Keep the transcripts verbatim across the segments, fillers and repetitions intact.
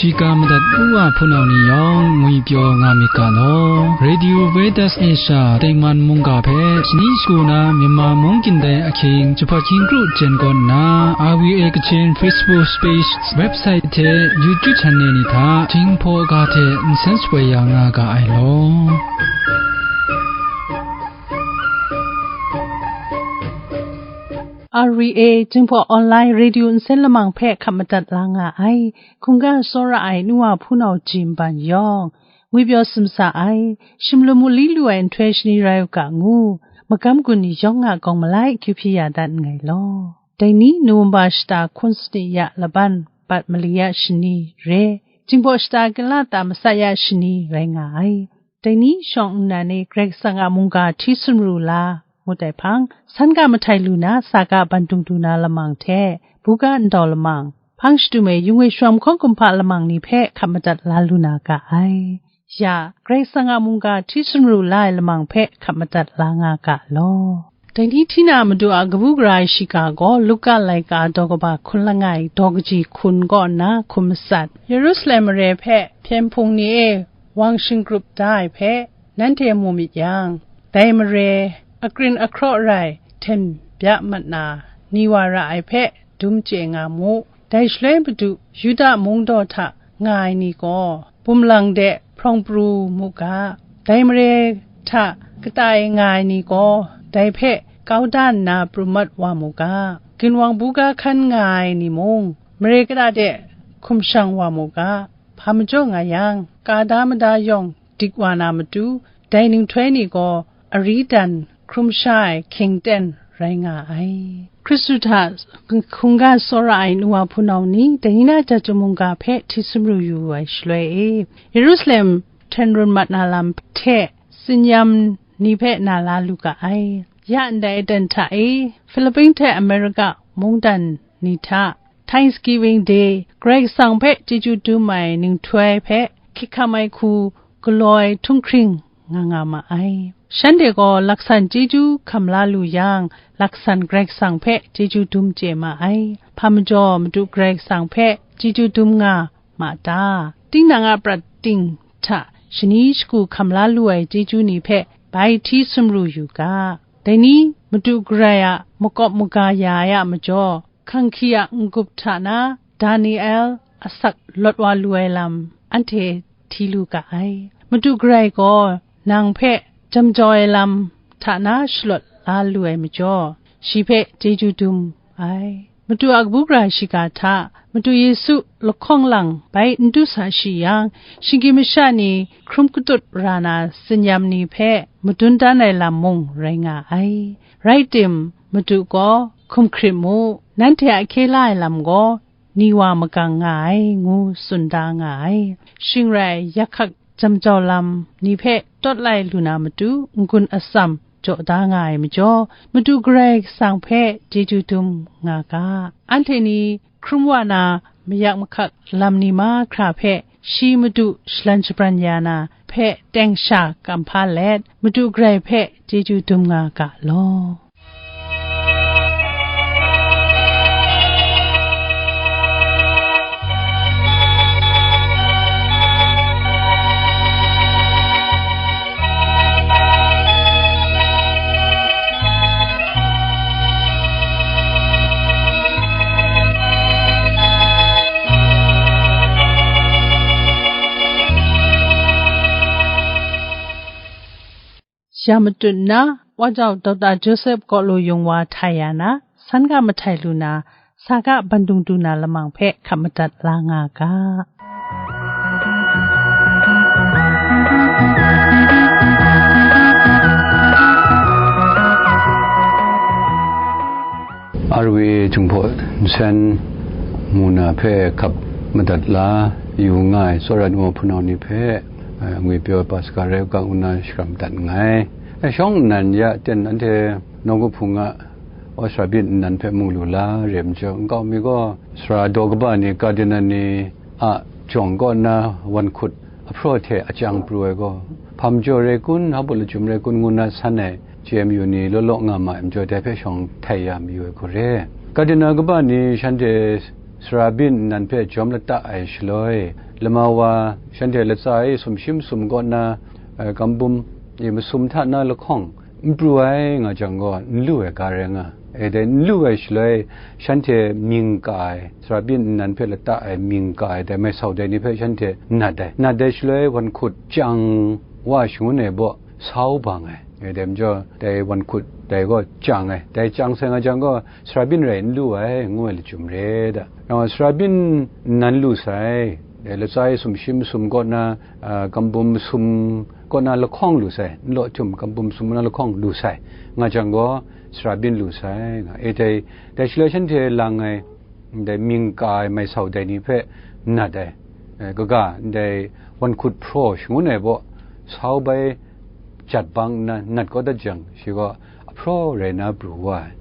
Shika madat u wa hpunau ni yawng ngwi pyaw nga myit ga law. Radio Veritas Asia tengman mungga hpe shani shagu na Myanmar mung kyin dai ahkying jahpawt hkying kru jen kaw nna, R V A Kachin Facebook page, website hte YouTube channel ni hta Jinghpaw ga hte nsen shapoi ya nga ga ai law. R V A Jinghpaw Online Radio nsen lamang hpe hkap madat la nga ai. Hkungga tsawra ai nu wa hpunau jim ban yawng, ngwi pyaw sumsa ai, shimlum mu li lu ai nhtoi shani rai u ga ngu, magam gun ni yawng a kawng malai akyu hpyi ya dat nngai law. Dai ni November shata hkun sani ya laban bat mali ya shani re, Jinghpaw shata kala ta matsat ya shani rai nga ai. Dai ni shawng nnan e Karai Kasang a mungga hti sumru la ngut ai hpang, san ga mahtai lu na, sa ga ban dung du na lamang hte, buga ndau lamang, hpang shadum e yung e shawm hkawng kumhpa lamang ni hpe hkap madat la lu na ga ai. Ya, Karai Kasang a mungga hti sumru la ai lamang hpe hkap madat la nga ga law. Dai ni hti na Madu a kabu gara ai shiga gaw Luka laika daw kaba hkun langai daw kaji hkun kaw nna hkum matsat. Yerusalem mare hpe hpyen hpung ni e wang shinggrup da ai hpe nanhte mu myit yang, dai mare akrin ahkraw rai hten bya mat na ni wa ra ai hpe dum chye nga mu. Dai shaloi Madu Yuda mungdaw hta nga ai ni gaw, bum lang de hprawng pru mu ga, dai mare hta kata e nga ai ni gaw, dai hpe kau da nna pru mat wa mu ga, ginwang buga hkan nga ai ni mung, mare kata de hkum shang wa mu ga, hpa majaw nga yang, ka da mada yawng dik wa na matu, dai ninghtoi ni gaw ari dan hkrum sha ai hkying ten rai nga ai. Hkristu hta hkungga tsawra ai nu wa hpunau ni, dai ni na Jahtum mungga hpe hti sumru yu ai shaloi e, Yerusalem hten run mat na lam hte tsinyam ni hpe na la lu ga ai. Ya ndai aten hta e, Philippine hte America mungdan ni hta Thanksgiving Day, Karai Kasang hpe chyeju dum ai ninghtoi hpe hkyik hkam ai hku galaw ai htunghkring nga nga ma ai. Shanhte gaw laksan chyeju hkam la lu yang, laksan Karai Kasang hpe chyeju dum chye ma ai. Hpa majaw Madu Karai Kasang hpe chyeju dum nga ma ta? Tinang a prat ting hta shani shagu hkam la lu ai chyeju ni hpe bai hti sumru yu ga. Dai ni Madu Karai a makawp maga ya ai a majaw, hkanghki a n-gup hta na Daniel asak lawt wa lu ai lam anhte hti lu ga ai. Madu Karai gaw nang hpe jam jau ai lam hta na shalawt la lu ai majaw, shi hpe chyeju dum ai. Madu a kabu gara shiga hta Madu Yesu lahkawng lang bai n du sa shi yang, shinggyim masha ni hkrum katut ra na tsinyam ni hpe madun dan ai lam mung rai nga ai. Rai tim, Madu gaw hkum hkrit mu, nanhte a hkye la ai lam gaw ni wa magang nga ai, ngu tsun da nga ai. Shing rai, yak hkak jam jau lam ni hpe tawt lai lu na matu, n-gun atsam jaw da nga ai majaw, Madu Karai Kasang hpe chyeju dum nga ga. Anhte ni hkrum wa na mayak mahkak lam ni mahkra hpe shi Madu shalan shabran ya na hpe teng sha kam hpa let, Madu Karai hpe chyeju dum nga ga law. Ya matut nna, Wa jau Dokta Joseph Kawlu Yung Wa htai ya na, san ga mahtai lu na, sa ga bandung du na lamang hpe hkap madat la nga ga. R V A Jinghpaw Nsen mu na hpe hkap madat la yu nga ai tsawra nu wa hpunau ni hpe, eh, ngwi pyaw ai Paska rai u ga ngu na shakram dat nngai. Eh, shawng nnan ya ten anhte nawku hpung a Auschwitz nnan hpe mung lu la re ai majaw, nkau mi gaw sara daw kaba ni, Cardinal ni a jawng kaw nna wan hkut ahpraw hte a chyang pru ai gaw, hpa majaw rai kun, hpa lachyum rai kun ngu na san ai J M U ni law law nga ma ai majaw, dai hpe shawng htai ya mayu ai hku re. Cardinal kaba ni shanhte sara byin nnan hpe jawm lata ai shaloi, Lama wa shanhte latsa e sumshi masum kaw na, eh, gambum e masum hta na lahkawng n pru ai nga jang gaw, n lu ai ga rai nga. E dai n lu ai shaloi, shanhte mying ka ai, sara byin nnan hpe lata ai mying ka ai, dai mai sau dai ni hpe shanhte nat ai. Nat ai shaloi, wan hkut chyang wa shangun ai baw, sau bang ai. E dai majaw, dai wan hkut dai gaw chyang ai. Dai chyang sai nga jang gaw, sara byin rai n lu ai, ngu ai lachyum re da. Nang sara byin nnan lu sai, dai latsa e sumshi masum kaw na, a, gambum masum kaw na lahkawng lu sai, n law htum gambum masum kaw na lahkawng lu sai, nga jang gaw, sara byin lu sai, nga. E dai, dai shaloi shanhte lang ai, ndai mying ka ai mai sau dai ni hpe nat ai, e, kaga, ndai wan hkut hpraw shangun ai baw, sau bai jat bang nna nat kau dat jang, shi gaw ahpraw rai na pru wa ai.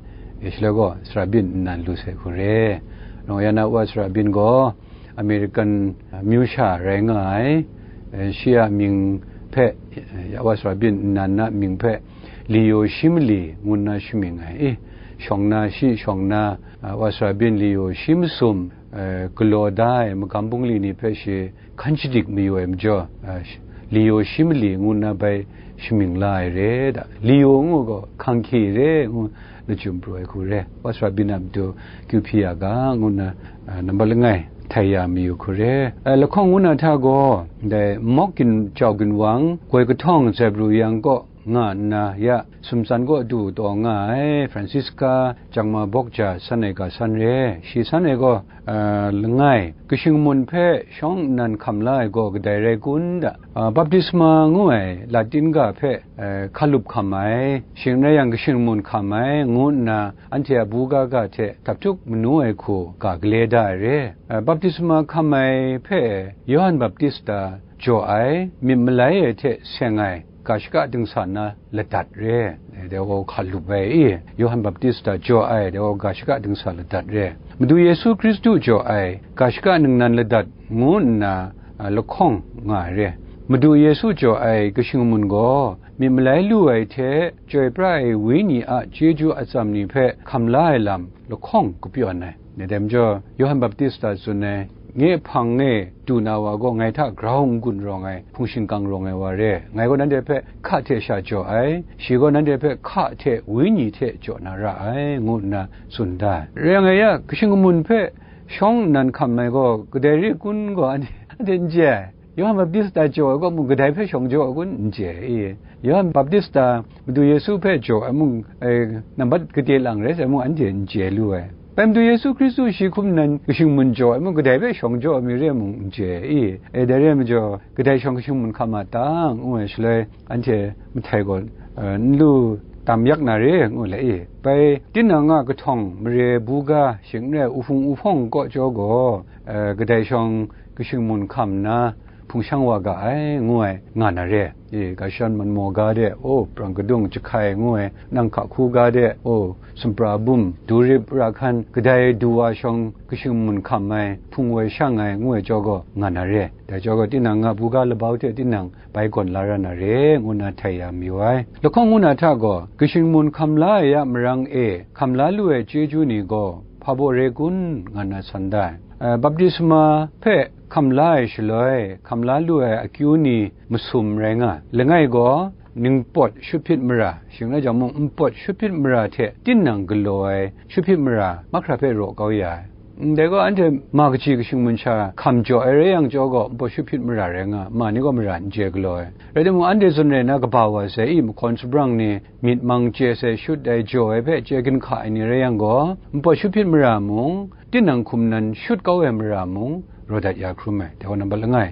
E, shaloi gaw, sara byin nnan lu sai hku re. Nang ya na wa sara byin gaw, American, a, myu sha rai nga ai, e, shi a mying hpe, e, ya wa sara byin nnan na mying hpe, Leo shi mali ngu nna shamying ai. I, shawng na, shi shawng na, a, wa sara byin Leo shi masum, e, galaw da ai magam bungli ni hpe shi hkan shadik mayu ai majaw, a, sh-, Leo shi mali ngu nna bai shamying la ai re da. Leo ngu gaw hkang hkye re ngu lachyum pru ai hku re. Wa sara byin a matu kyu hpyi ya ga, ngu nna, a, nambat langai htai ya mayu hku re. A, lahkawng ngu na hta gaw, ndai mawk gin jau ginwang, goi kahtawng Zebru yang kaw nga nna, ya sumtsan kaw du taw nga ai Francisca Jangma Bawk ja san ai ga san re. Shi san ai gaw, a, langai, kashing mun hpe shawng nnan hkam la ai gaw kadai rai kun da? A, baptisma ngu ai Latin ga hpe, e, hkalup hkam ai, shing n rai yang kashing mun hkam ai, ngu nna anhte a buga ga hte dap htuk manu ai hku ga gale da ai re. E, baptisma hkam ai hpe Yawhan Baptista jaw ai, myit malai ai hte seng ai, ga shaka dingsa na ladat re. E, dai gaw hkalup ai i, Yawhan Baptista jaw ai, dai gaw ga shaka dingsa ladat re. Madu Yesu Hkristu jaw ai, ga shaka ningnan ladat ngu nna, a, lahkawng nga ai re. Madu Yesu jaw ai kashing mun gaw, myit malai lu ai hte, chyoi pra ai Wenyi a chyeju atsam ni hpe hkam la ai lam lahkawng kapyawn ai. Dai majaw, Yawhan Baptista tsun ai, "Nye hpang e du na wa gaw ngai hta grau n-gun rawng ai, hpung shingkang rawng ai wa re. Ngai gaw nanhte hpe hka hte sha jaw ai, shi gaw nanhte hpe hka hte Wenyi hte jaw na ra ai," ngu nna tsun da ai. Rai yang e ya, kashing kamun hpe shawng nnan hkam ai gaw kadai re kun gaw, anhte, anhte n chye ai. Yawhan Baptista jaw ai kaw mung, kadai hpe shawng jaw ai kun, n chye ai i? Yawhan Baptista Madu Yesu hpe jaw ai mung, e, nambat gade lang rai sai mung, anhte n chye lu ai. Bai Madu Yesu Hkristu shi hkum nan kashing mun jaw ai mung, kadai hpe shawng jaw ai mi re mung, n chye ai i? E, dai re ai majaw, kadai shawng kashing mun hkam a ta, ngu ai shaloi, anhte mahtai gaw, e, n lu tam yak na re, ngu le i? Bai tinang a kahtawng mare buga, shing n rai uhpung uhpawng kaw jaw gaw, e, kadai shawng kashing mun hkam nna, hpung shang wa ga ai, ngu ai, nga na re. E, ga shan manmaw ga de, o, prang kadung jahkai, ngu ai, nang hka hku ga de, o, sumpra bum, durip ra hkan, kadai du wa shawng, kashing mun hkam ai, hpung woi shang ai, ngu ai jaw gaw, nga na re. Dai jaw gaw, tinang a buga labau hte tinang bai gawn la ra na re, ngu nna htai ya mayu ai. Lahkawng ngu na hta gaw, kashing mun hkam la ai a marang e, hkam la lu ai chyeju ni gaw, hpa baw re kun, nga nna san da ai. E, baptisma hpe hkam la ai shaloi, hkam la lu ai akyu ni masum rai nga. Langai gaw, ningpawt shut hpyit mara, shing n rai jang mung, npawt shut hpyit mara hte tinang galaw ai shut hpyit mara mahkra hpe raw kau ya ai. Ndai gaw, anhte ma kaji kashing mun sha hkam jaw ai rai yang jaw gaw, npawt shut hpyit mara rai nga, ma ni gaw mara n chye galaw ai. Rai timung, anhte zawn rai na kaba wa sai i, mahkawn sabrang ni, myit mang chye sai shut ai jaw ai hpe chye ginhka ai ni rai yang gaw, npawt shut hpyit mara mung, tinang hkum nan shut kau ai mara mung, raw dat ya hkrum ai, dai gaw nambat langai.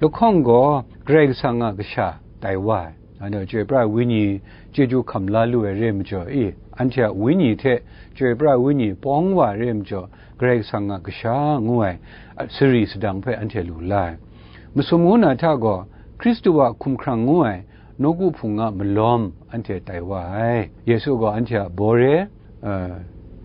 Lahkawng gaw Karai Kasang a kasha tai wa ai, anhte chyoi pra ai Wenyi chyeju hkam la lu ai re ai majaw i, anhte a wenyi hte chyoi pra ai Wenyi pawng wa ai re ai majaw, Karai Kasang a kasha ngu ai, a, sari sadang hpe anhte lu la ai. Masum ngu na hta gaw, Hkristu a hkumhkrang ngu ai, nawku hpung a malawm anhte tai wa ai. Yesu gaw anhte a bore, eh,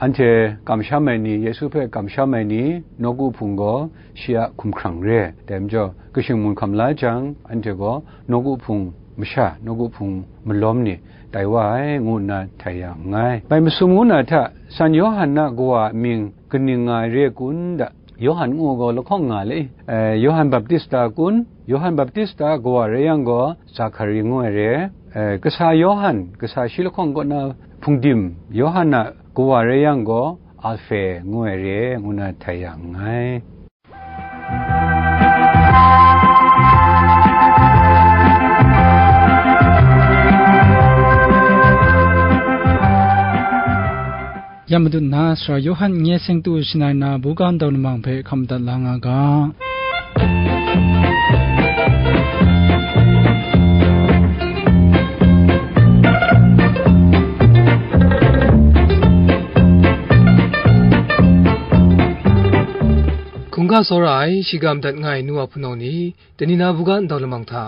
anhte kamsham ai ni, Yesu hpe kamsham ai ni, nawku hpung gaw shi a hkumhkrang re. Dai majaw, kashing mun hkam la jang, anhte gaw nawku hpung masha, nawku hpung malawm ni tai wa ai, ngu nna htai ya nngai. Bai masum ngu na hta, San Yawhan a kawa a mying kaning nga ai re kun da? Yawhan ngu gaw lahkawng nga le. Eh, Yawhan Baptista kun, Yawhan Baptista kawa rai yang gaw, Zakhari ngu ai re. Eh, kasa Yawhan, kasa shi lahkawng kaw na hpungdim, Yawhan a kawa rai yang gaw, Alhpe ngu ai re, ngu na htai ya nngai. Ya madat na, Sara Yawhan n-, nye seng tu shangai na, buga ndau lamang hpe hkam madat la nga ga. Hkungga tsawra ai, shiga madat nga ai nu wa hpunau ni, dai ni na buga ndau lamang hta,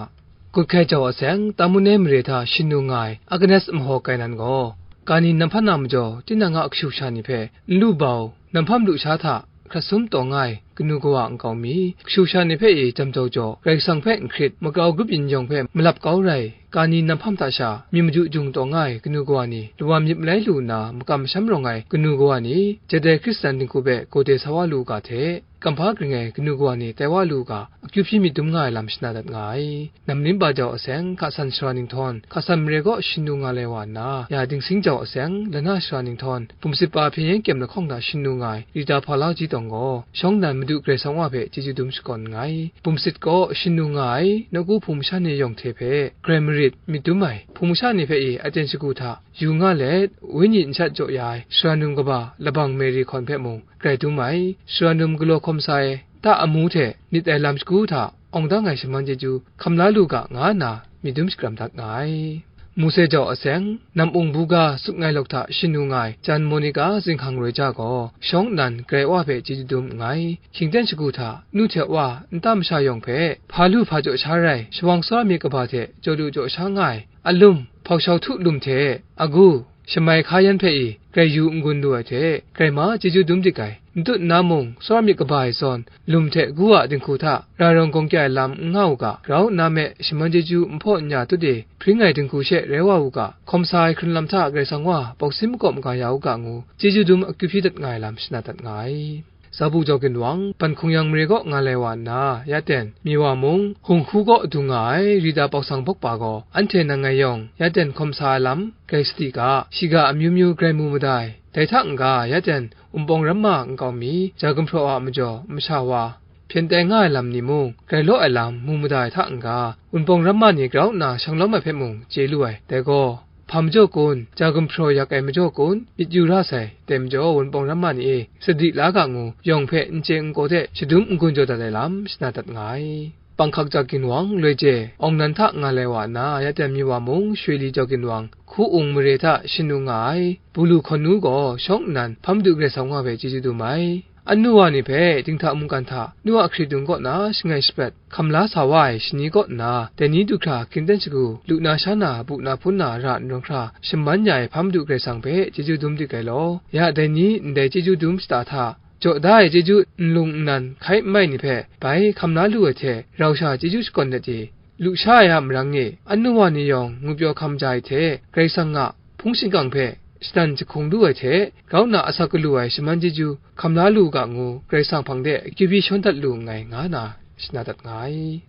Gut hkai jau a seng, Tamunai mare hta shin nu nga ai Agnes Mahawk Kainan gaw, kani namhpan a majaw, tinang a kashu kasha ni hpe n lu bau, namhpam lusha hta hkrat sum taw nga ai kanu kawa nkau mi, kashu kasha ni hpe i jam jau jaw, Karai Kasang hpe n hkrit, makau grup yin yawng hpe malap kau rai, kani namhpam hta sha, myi maju jung taw nga ai kanu kawa ni, lawan myit malai lu nna, makam masham rawng ai kanu kawa ni, jadai Hkristan dinghku hpe gode sa wa lu u ga hte, kamhpa karing ai kanu kawa ni tai wa lu u ga, akyu hpyi myit dum nga ai lam shana dat nga ai. Namlim ba jau a seng, hka san sara ninghtawng, hka san mare kaw shin nu nga lai wa nna, ya dingsing jau a seng, lana sara ninghtawng, bumsit pa hpyen yen kyem lahkawng hta shin nu nga ai, Rita Hpalauji tawng gaw, shawng nnan Madu Karai Kasang wa hpe chyeju dum shakawn nngai. Bumsit kaw shin nu nga ai, nawku hpung masha ni yawng hte hpe, grai marit, myit dum ai, hpung masha ni hpe i aten shagu hta, yu nga let, wenyi nshat jaw ya ai, sara num kaba, labang Mary hkawn hpe mung, grai dum ai, sara num galaw hkawm sa ai, ta amu hte myit ai lam shagu hta, awng dang ai shaman chyeju hkam la lu ga, nga nna myit dum shakram dat nga ai. Mose jau a seng, nam-ung buga sut ngai lawk hta shin nu nga ai, jan Monica zinghkang roi ja gaw, shawng nnan Karai Wa hpe chyeju dum nngai. Hkying ten shagu hta, nu hte wa, nta masha yawng hpe, hpa lu hpa jaw sha rai, shawang tsawra myit kaba hte jaw lu jaw sha nga ai, alum, hpau shau htu lum hte, agu, shamai hka yan hpe i, grai yu n-gun lu ai hte, grai ma chyeju dum dik ai, n tut nna mung, tsawra myit kaba e zawn, lum hte gu a dinghku hta, ra rawng gawng kya ai lam n nga u ga, grau nna me shaman chyeju n hpaw n ya tut e, hpring ai dinghku she rai wa u ga, hkawm sa ai hkrun lam hta Karai Kasang wa, bawk sin makaw maga ya u ga ngu, chyeju dum akyu hpyi dat nga ai lam shana dat nga ai. Zabu jau ginwang, ban hkung yang mare kaw nga lai wa nna, ya ten, mi wa mung, hung hku kaw du nga ai, Rita Pauk Sang Bawk Pa gaw, anhte nang ngai yawng, ya ten hkawm sa ai lam, grai sadi ga, shiga amyu myu grai mu mada ai, dai hta n-ga, ya ten, Wunpawng Ramma nkau mi, ja gumhpraw a majaw, masha wa, hpyen tai nga ai lam ni mung, grai law ai lam mu mada ai hta n-ga, Wunpawng Ramma ni grau nna shang lawm ai hpe mung, chye lu ai, dai gaw, hpa majaw kun, ja gumhpraw yak ai majaw kun, myit yu ra sai, dai majaw Wunpawng Ramma ni e, sadi la ga ngu, yawng hpe n chye n kaw de, shadum n-gun jaw dat ai lam, shana dat nga ai. Panghkak jau ginwang, loi je, awng nan hta nga lai wa nna, ya ten mi wa mung, Shwe Li jau ginwang, hku ung mare hta shin nu nga ai, Bulu hkawn nu gaw, shawng nnan, Hpa Madu Karai Kasang wa hpe chyeju dum ai. Anu wa ni hpe, dinghta mungkan hta, nu a hkri dung kaw na shangai shaprat, hkam la sa wa ai shani kaw nna, dai ni du hkra, hkying ten shagu, lu na sha na, bu na hpun na, ra n rawng hkra, shaman ya ai Hpa Madu Karai Kasang hpe chyeju dum dik ai law, ya dai ni ndai chyeju dum shata hta, jaw da ai chyeju nlung nnan hkai n mai ni hpe, bai hkam la lu ai hte, rau sha chyeju shakawn dat e, lusha ai a marang e, anu wa ni yawng ngupyaw hkam ja ai hte, Karai Kasang a hpung shingkang hpe shadan jahkung lu ai hte, grau nna asak galu ai shaman chyeju hkam la lu u ga ngu, Karai Kasang hpang de akyu byi shawn dat lu nngai, nga na shana dat nga ai.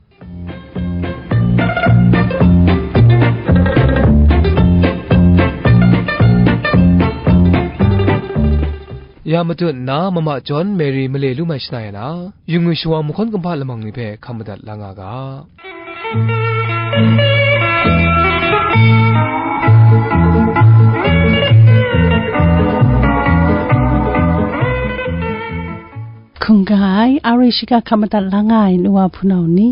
Ya matut nna, mama John Mary male lu mai shana ya na, yu ngwi shawa mahkawn kumhpa lamang ni hpe hkam madat la nga ga. Hkungga ai, a roi shiga hkam madat la nga ai nu wa hpunau ni,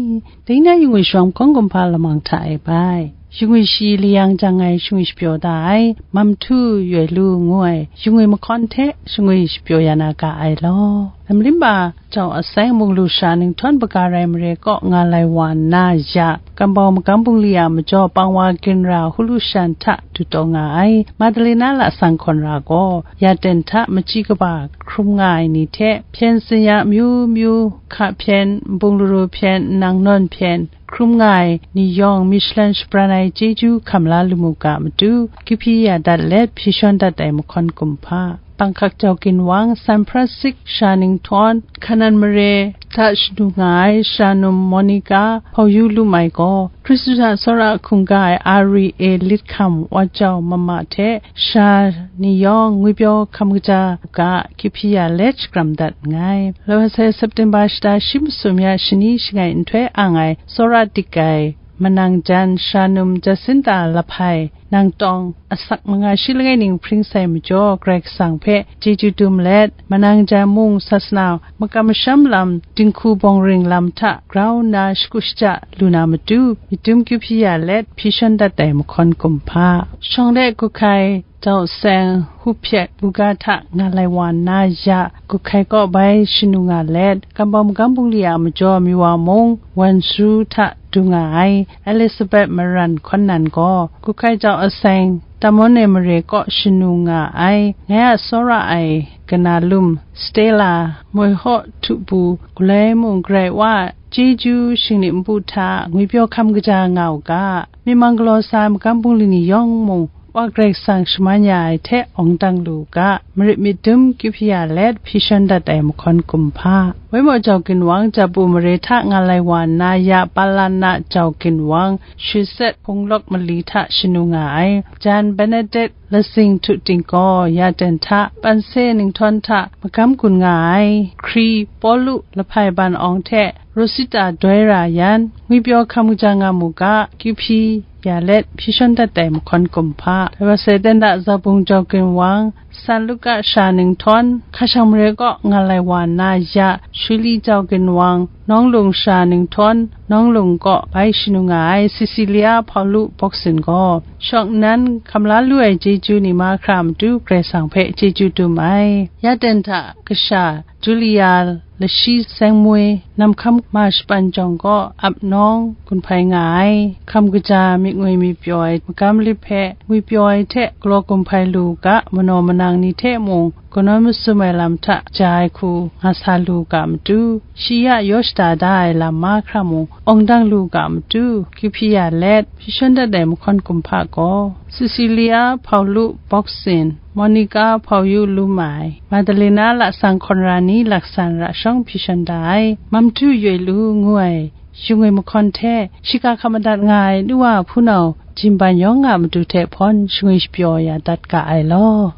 dai na yu ngwi shawa mahkawn kumhpa lamang hta e bai. Shingwi shi layang jang ai shingwi shapyaw da ai, Mam Htu Yoi Lu ngu ai, shingwi mahkawn hte shingwi shapyaw ya na ga ai law. Namlim ba jau a seng, mung lusha ninghtawng, Bagarai mare kaw nga lai wa nna, ya, Kambau magam bungli a majaw, Pangwa Ginra hulu shan hta du taw nga ai, Madalena Lasang Hkawn Ra gaw, ya ten hta machyi kaba hkrum nga ai ni hte, hpyen tsin ya amyu myu, hka hpyen, nbung laru hpyen, nang nawn hpyen, hkrum nga ai ni yawng, Michelin shapran ai chyeju hkam la lu mu ga matu, akyu hpyi ya dat let, hpyi shawn dat ai mahkawn kumhpa. Bangkok Jau Ginwang, San Francisco Sha Ninghtawng, Kanan mare hta shanu nga ai shanum Monica Hpawyu Lumai gaw, Hkristu hta tsawra hkungga ai Ari A. Lit Hkam Wa Jau Mama hte sha ni yawng ngwipyaw hkam kaja u ga, kyu hpyi ya let shakram dat nngai. Lawa sai September shata shi masum ya shani shangai nhtoi ang ai tsawra dik ai manang jan shanum Jacinta Lahpai, nang tawng asak manga shi langai ning hpring sai majaw, Karai Kasang hpe chyeju dum let, manang jan mung sasana makam masham lam dinghku bawng ring lam hta grau nna shagu shaja lu na matu, myit dum kyu hpyi ya let hpyi shawn dat ai mahkawn kumhpa. Shawng de Guhkai Jau Seng Hupyet Buga hta nga lai wa nna ya, Guhkai kaw bai shanu nga let, Kambau Magam Bungli a majaw Miwa mung Wansu hta du nga ai Elizabeth Maran Hkawn Nan gaw, Guhkai Jau Aseng Tamon e mare kaw shanu nga ai, ngai a tsawra ai kana lum Stella Moihaw Htubu, Gulai mung Karai Wa a chyeju shinglim npu hta ngwipyaw hkam kaja nga u ga, myi mang galaw sa ai magam bungli ni yawng mung, Wa Karai Kasang shaman ya ai hte awng dang lu u ga, marit myit dum kyu hpyi ya let hpyi shawn dat ai mahkawn kumhpa. Waimaw Jau Ginwang, Jabu mare hta nga lai wa nna ya Palana Jau Ginwang, Shutset Hpunglawk mali hta shanu nga ai, Jan Benedict Lasing Htu Ting gaw, Yaden hta, Panse Ninghtawng hta magam gun nga ai, Hkri Pawlu Lahpai Ban Awng hte Rosita Doi Ra Yan, ngwipyaw hkam kaja nga mu ga, kyu hpyi ya let hpyi shawn dat ai mahkawn kumhpa. Dai wa sai, Tenda Zabung Jau Ginwang, San Luka Sha Ninghtawng, Hkashang mare kaw nga lai wa nna ya, Shuli Jau Ginwang, Nawng Lung Sha Ninghtawng, Nawng Lung kaw bai shanu nga ai Cecilia Hpawlu Bawksin gaw, shawng nnan hkam la lu ai chyeju ni mahkra matu Karai Kasang hpe chyeju dum ai. Yaden hta kasha Julia Lashi Seng Moi, Namhkam Ma Shapan Jawng kaw ap nawng gun hpai nga ai, hkam kaja myit ngoi myit pyaw ai magam lip hpe ngwipyaw ai hte galaw gun hpai lu u ga, manaw manang ni hte mung kanawn masum ai lam hta ja ai hku nga sa lu u ga matu, shi ya yaw shada da ai lam mahkra mung awng dang lu u ga matu, kyu hpyi ya let hpyi shawn dat ai mahkawn kumhpa gaw, Cecilia Hpawlu Bawksin, Monica Hpawyu Lumai, Madalena Lasang Hkawn Ra ni laksan ra shawng hpyi shawn da ai, Mamhtu Yoi Lu ngu ai, shingwi mahkawn hte, shika hkap madat nga ai nu wa hpunau Jinban yawng a matu hte hpawn shingwi shapyaw ya dat ga ai law.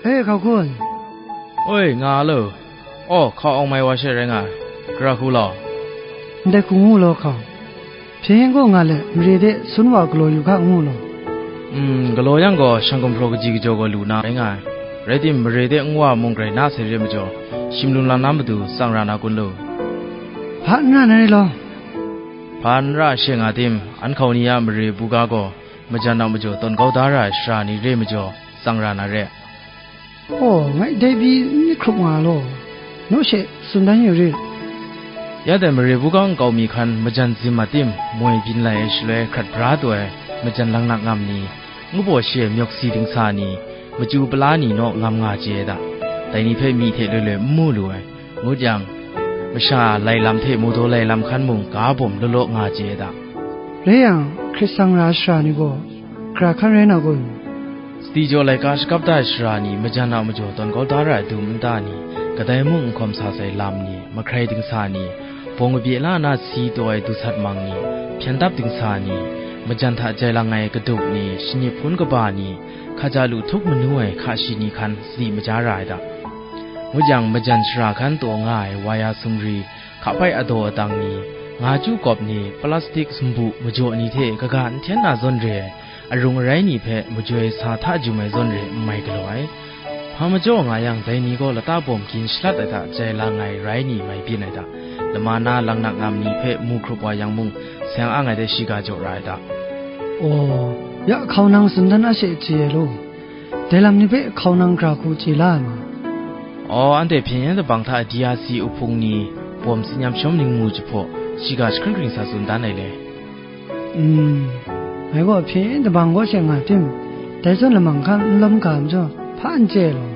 E, hkau hkun. Oi, nga lo. Aw, hkau awng mai wa she rai nga ai. Gara hku law. Ndai hku ngu law hkau. Hpyen gaw nga let, mare de sun wa galaw yu hka ngu law. Mm, galaw yang gaw, shang gumhpraw kaji kajaw gaw lu na rai nga ai. Rai tim, mare de nwa mung grai na sai re majaw, shim lum lam na matu tsang ra na kun lu. Hpa n ra na re law. Hpa n ra she nga tim, an hkau ni a mare buga gaw, majan a majaw tawn kau da ra ai sara ni re majaw, tsang ra na re. Aw, ngai dai pyi n myit hkrup nga law, naw she tsun dan yu rit. Ya dai mare buga nkau mi hkan majan zim a tim, moi byin lai ai shaloi hkrat bra taw ai majan langnak ngam ni, ngu baw shi ai myawk si dingsa ni, machyu pala ni naw ngam nga chye ai da. Dai ni hpe myi hte loi loi n mu lu ai. Ngut yang, masha lai lam hte mawdaw lai lam hkan mung ga bawm law law nga chye ai da. Rai yang, hkrit sang ra ai sara ni gaw, gara hkan rai na kun? Sadi jaw laika shakap da ai sara ni, majan a majaw tawn kau da ra ai dum nta ni, kadai mung n hkawm sa sai lam ni, mahkrai dingsa ni, bawng kabye la na si taw ai du sat mang ni, hpyen dap dingsa ni, majan hta jai lang ai kaduk ni, shanip hpun kaba ni, hkaja lu htup manu ai hka shi ni hkan sadi maja ra ai da. Ngut yang, majan shara hkan taw nga ai waya sumri, hka bai adaw adang ni, nga chyu kawp ni, plastik sumbu majaw ni hte kaga n hten na zawn re ai, arung arai ni hpe majoi sa hta jum ai zawn re n mai galaw ai. Hpa majaw nga yang, dai ni gaw lata bawm gin shalat ai hta jai lang ai rai ni mai byin ai hta, lama na langnak ngam ni hpe mu hkrup wa yang mung, seng ang ai de shiga jaw ra ai hta. Aw, ya hkau nang tsun dan a she chye ai law. Dai lam ni hpe hkau nang gara hku chye la ai ma? Aw, anhte hpyen yen dabang hta D R C uhpung ni bawm tsin yam shawm ningmu jahpaw, shiga jahkring hkring sa tsun dan ai le. Mm, ngai gaw hpyen yen dabang kaw she nga tim, dai zawn lamang hkan n lawm ga majaw, hpa n chye law.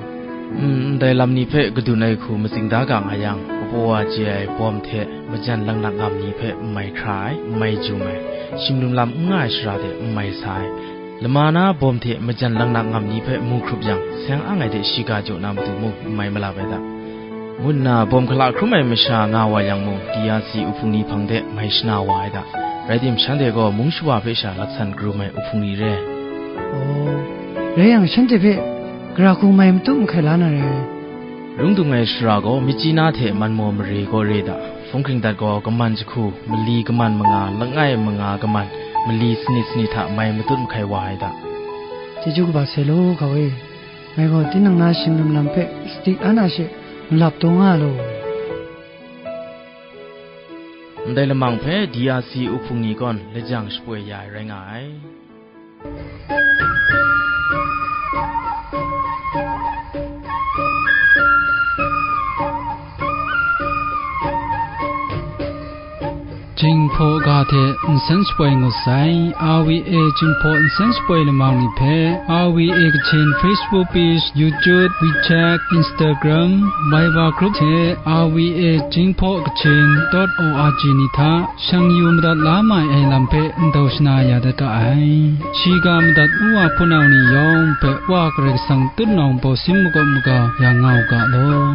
Mm, ndai lam ni hpe kadun ai hku matsing da ga nga yang, kapaw wa chye ai bawm hte majan langnak ngam ni hpe n mai hkra ai, n mai jum ai, shim lum lam n nga ai shara de n mai sa ai, lama na bawm hte majan langnak ngam ni hpe mu hkrup yang, seng ang ai de shiga jaw na matu mung n mai malap ai da. Ngu nna bawm hkala hkrum ai masha nga wa yang mung, D R C uhpung ni hpang de mai shana wa ai da. Rai tim, shanhte gaw mung shawa hpe sha laksan karum ai uhpung ni re. Aw, rai yang, shanhte hpe gara hku mai matut mahkai la na re. Lung dung ai shara gaw, Myitkyina hte Manmaw mare gaw re da. Hpung hkring dat gaw, kaman jahku, mali kaman manga, langai manga kaman, mali sanit sanit hta mai matut mahkai wa ai da. Chyeju kaba sai law, hkau e. Ngai gaw tinang na shim lum lam hpe sadi an a she malap taw nga law. Ndai lamang hpe D R C uhpung ni gaw lajang shapoi ya ai rai nga ai. Jinghpaw ga hte nsen shapoi ngut sai, R V A Jinghpaw nsen shapoi lamang ni hpe, R V A Kachin Facebook page, YouTube, WeChat, Instagram, Viber group hte R V A Jinghpaw Kachin dot O R G ni hta shang yu madat la mai ai lam hpe ndau shana ya dat ga ai. Shiga madat u wa hpunau ni yawng hpe Wa Karai Kasang tutnawng bawsin makawp maga ya nga u ga law.